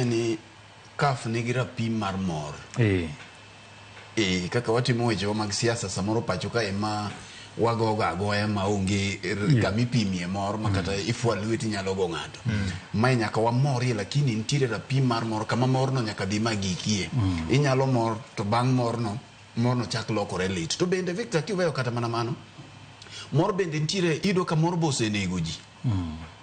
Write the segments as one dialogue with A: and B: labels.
A: Ni CAF nigi rapim mar mor.
B: Eh.
A: Eh, kaka watimo wechewa mag siasa samoro pacho ka ema wagoga agoya ma onge kama ipimie mor ma kata ifwa lweti nyalo go ng'ato. Mae nyaka wamorie lakini nitiere rapim mar mor kama morno nyaka dhi ma gikie. Inyalo mor to bang' morno, morno chak lokore lit. To bende Victor kiweyo kata mana mano, mor bende nitiere iyudo ka mor be osenego ji.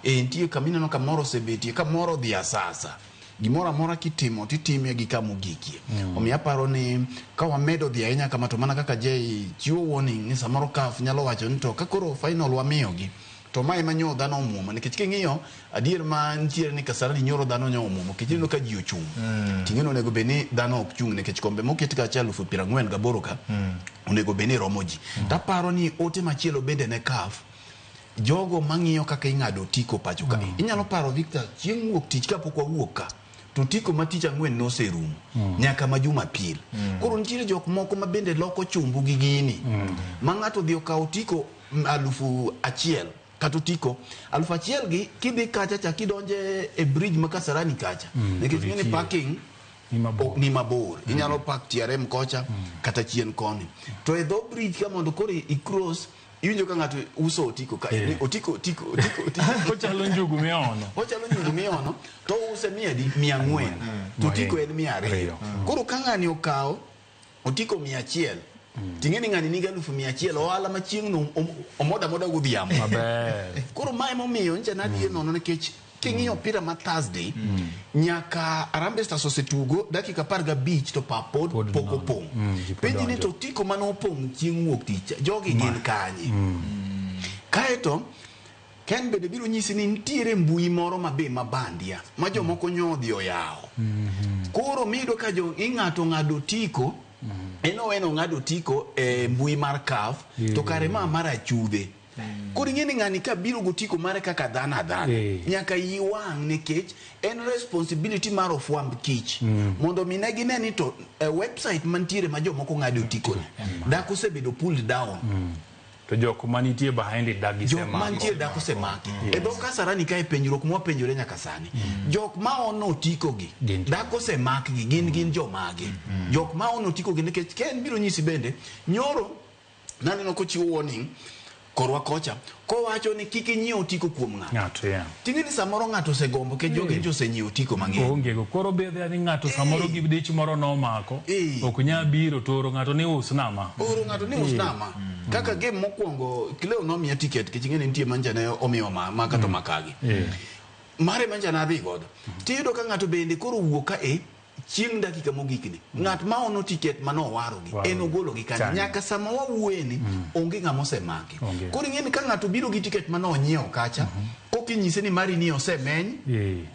A: E nitie kama ineno ka mor osebetie ka mor odhi asasa. Gimoro amora kitimo titime gi kama ogikie. Omiyo aparo ni ka wamedo dhi ahinya kama to mana kaka Jay chiwo warning ni samoro CAF nyalo wacho ni to ka koro final wamiyogi to ma ema nyo dhano omuomo nikech king'iyo adier ma nitiere ni Kasarani nyoro dhano nyo omuomo nikech ineno ka ji ochung'. Ting'e ni onego bed ni dhano ok chung' nikech kombe moket kacha 48,000 ka onego bed ni romo ji. Taparo ni ote machielo bende ne CAF jogo mang'iyo kaka ing'ado otiko pacho ka. Inyalo paro Victor chieng' wuok tich kapok wawuok ka to otiko ma tich ang'wen noserumo nyaka ma Jumapil. Koro nitiere jok moko ma bende loko chumbu gi gini. Ma ng'ato odhi okawo otiko 1000 kata otiko 1000 gi kidhi kacha cha kidonje e bridge ma Kasarani kacha. Nikech ing'e ni parking
B: Ni mabor.
A: Ni mabor. Inyalo park TRM kocha kata chien koni. To e dho bridge ka mondo koro i cross iwinjo ka ng'ato uso otiko ka ni otiko otiko otiko otiko.
B: Ochalo njugu miono.
A: Ochalo njugu miono to ouse mia adi? 400. To otiko en 200.
B: Ariyo.
A: Koro ka ng'ani okawo otiko 100 ting'e ni ng'ani nigi 100,000 ohala ma chieng'no omoda moda godhiambo.
B: Maber.
A: Koro mae emomiyo nyicha nadhi e nono nikech king'iyo opira ma Thursday nyaka Harambee Stars osetugo dakika 15 to pap pod
B: Pod
A: pok
B: nono.
A: opong'.
B: Ji pod
A: Penji ni
B: donjo.
A: to otiko mane opong' chieng' wuok tich jogi gin kanye? Kaeto Ken bende biro nyisi ni nitiere mbui moro ma be ma bandia ma jomoko nyo odhi oyawo. Koro miyudo ka jo ing'ato ng'ado otiko en oweno ong'ado otiko e mbui mar CAF to kare ma mar achudhe. Koro ing'e ni ng'ani ka biro gotiko mare kaka dhano adhana nyaka iyi wang' nikech en responsibility mar ofwamb kich mondo mi ne gine ni to e website mantiere ma jomoko ng'ade otiko ni dak osebedo pulled down.
B: To jok manitie behind it dak
A: Jok
B: gisemako.
A: mantie dak osemaki. E dho Kasarani kae penjruok mwapenjore nyaka sani. Jok ma ono otiko gi
B: Gin
A: dak osemakgi gin gin jomage. Jok ma ono otiko gi nikech Ken biro nyisi bende nyoro naneno kochiwo warning korwa kocha kowacho ni kik inyiew otiko kuom ng'ato.
B: Ng'ato, yeah.
A: Ting'e ni samoro ng'ato osegombo nikech jogi nyocha osenyiewo otiko mang'eny.
B: Onge go. Koro be ni ng'ato samoro gi dich moro nomako. Ok nyal biro to oro ng'ato ni usna ma.
A: Oro ng'ato ni usna ma. Kaka game mokwongo Cleo nomiya ticket nikech ing'e ni nitie mancha ne omiwa ma, ma kata makagi. Mare mancha nadhi godo. Tiyudo ka ng'ato bende koro owuok ka e Chieng' dakika mogik ni, ng'at ma ono tiket mane owarogi,
B: Warogi.
A: en ogologi kanye?
B: Kanye.
A: Nyaka sama wawuoyeni, onge ng'ama osemake.
B: Onge.
A: Koro ing'e ni ka ng'ato obiro gi tiket mane onyiewo kacha, kokinyise ni mari ni osemeny,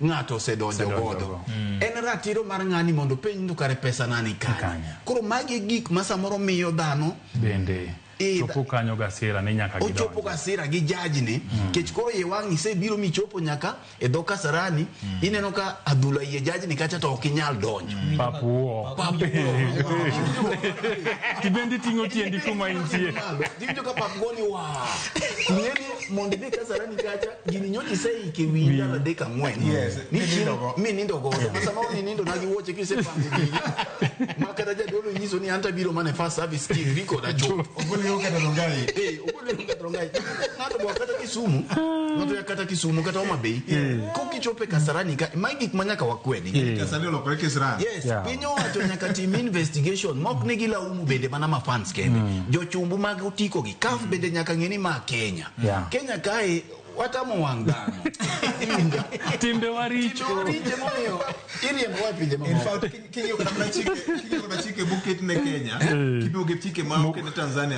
A: ng'ato osedonjo
B: Osedonjo
A: godo.
B: go.
A: En ratiro mar ng'ani mondo openj ni to kare pesa na ni kanye.
B: Kanye.
A: Koro magi e gik ma samoro miyo dhano
B: Bende chopo kanyo gasira ni nyaka gidonji.
A: Ochopo gasira gi jajni kech koro iye wang' isebiro michopo nyaka e dho Kasarani ineno ka adhula iye jajni kacha to ok inyal donjo.
B: Pap wuo.
A: Pap wuo.
B: Tibendi ting'o tiendi kuma intie.
A: Iwinjo ka pap goni waa. Ing'e ni mondo idhi Kasarani kacha gini nyocha iseike wiyi ndalo adek ang'wen.
C: Yes,
A: Ni
C: minindo go.
A: Minindo godo. Ma samoro ninindo na gi wuoche kisepango gigi. Ma kata jadolo nyiso ni anta biro mana e first service kiri koda chuth.
C: Ogol kata Rongai.
A: Eh, ogol kata Rongai. Ng'ato bo kata Kisumu, ng'ato ya kata Kisumu kata Homa Bay. Kokichopo e Kasarani ka, magi gik ma nyaka wakwedi.
C: Kasarani olokore Kisran.
A: Yes,
B: Yeah.
A: piny owacho nyaka tim investigation mok ni gilaumu bende mana ma fans kende. Jochumbu mag otiko gi CAF bende nyaka ng'e ni ma Kenya.
B: Yeah.
A: Kenya kae watamo wang' dhano.
B: Timbe waricho.
A: Timbe waricho emomiyo iriembowa e pinje
C: In
A: mamoko.
C: fact, king'iyo kata mana chike, king'iyo kata chike moket ne Kenya, kipimo gi chike ma oket ne Tanzania.